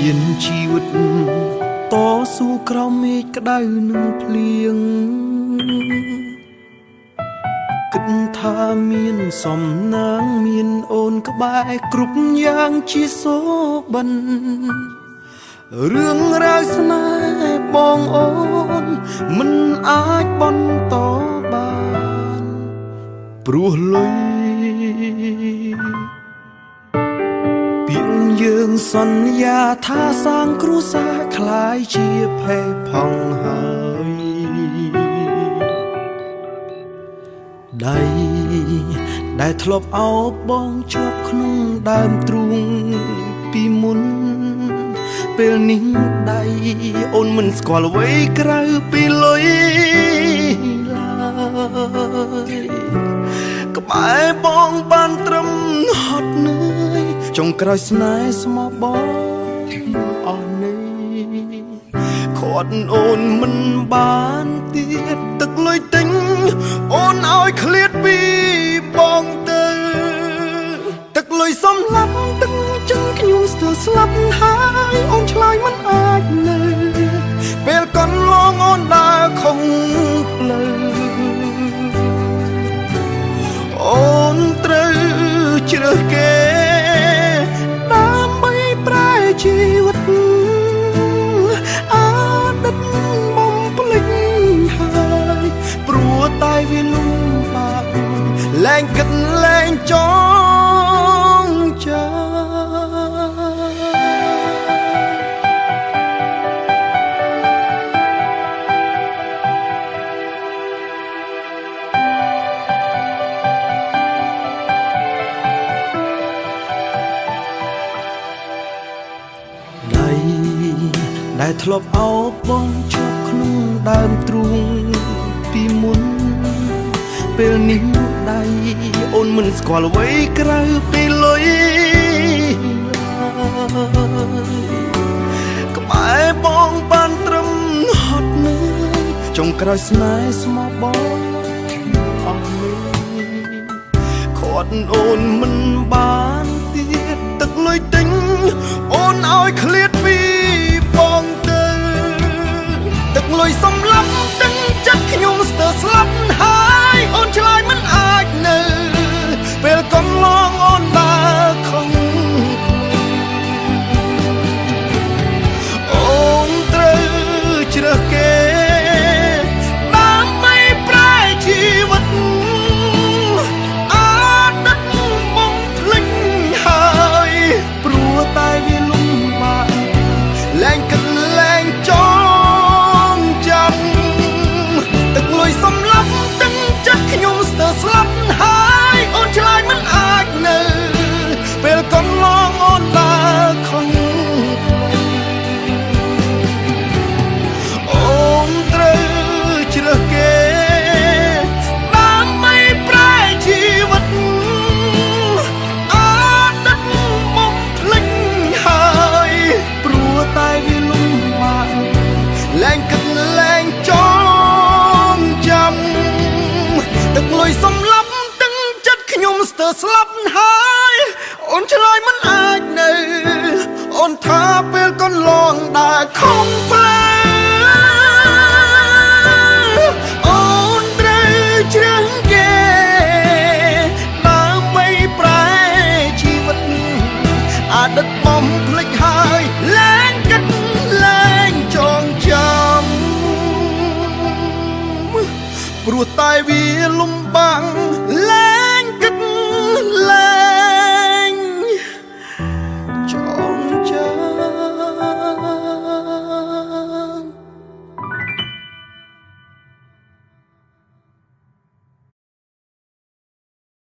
មានជីវិតតស៊ូក្រោមមេឃក្តៅនឹងភ្លៀងគិតថាមានសំណាងមានអូនក្បែរគ្រប់យ៉ាងជាសូបិនរឿងរ៉ាវស្នេហ៍បងអូនមិនអាចបន្តបានព្រោះលុយពីងយើងសន្យាថាសាងគ្រួសារคล้ายជាផេះផង់ហើយដៃដែលធ្លាប់អោបបងជាប់ក្នុងដើមទ្រូងពីមុនពេលនេះដៃអូនមិនស្គាល់អ្វីក្រៅពីលុយឡើយក្បែរបងបានត្រឹមហត់នឿយចុងក្រោយស្នេហ៍ស្មោះបងអស់នឿយខាត់អូនមិនបានទៀតទឹកលុយទិញអូនឲ្យឃ្លាតពីបងទៅទឹកលុយសំឡាប់ទឹកចិនខ្ញុំស្ទើរស្លាប់ហើយអូនឆ្លើយមិនអាចនៅពេលកន្លងអូនដើរខំផ្លូវអូនត្រូវជ្រើសគេដើម្បីប្រែជីវិតអតីតបំភ្លេចហើយព្រោះតែវាលំបាកលែងគិតលែងចងចាំដែលធ្លាប់អោបបងជាប់ក្នុងដើមទ្រូងពីមុនពេលនេះដៃអូនមិនស្គាល់អ្វីក្រៅពីលុយក្បែរបងបានត្រឹមហត់នឿយចុងក្រោយស្នេហ៍ស្មោះបងអស់នឿយខាត់អូនមិនបានទៀតទឹកលុយទិញអូនឲ្យឃ្លាតពីបងទៅទឹកលុយសំឡាប់ទឹកចិត្តខ្ញុំស្ទើរស្លាប់ហើយអូនឆ្លើយមិនអាចនៅពេលកន្លងអូនដើរខំអូនត្រូវជ្រើសគេដើម្បីប្រែជីវិតអតីតបំភ្លេចហើយព្រោះតែវាលំបាកលែងគិតលែងចងចាំទឹកលុយសំឡាប់ទឹកចិត្តខ្ញុំស្ទើរស្លាប់ហើយអូនឆ្លើយមិនអាចនៅពេលកន្លងអូនដើរខំអូនត្រូវជ្រើសគេដើម្បីប្រែជីវិតអតីតបំភ្លេចហើយព្រោះតែវាលំបាកលែងគិតលែងចងចាំទឹកលុយសំឡាប់ទឹកចិត្តខ្ញុំស្ទើរស្លាប់ហើយអូនឆ្លើយមិនអាចនៅអូនថាពេលកន្លងដើរខំផ្លូវ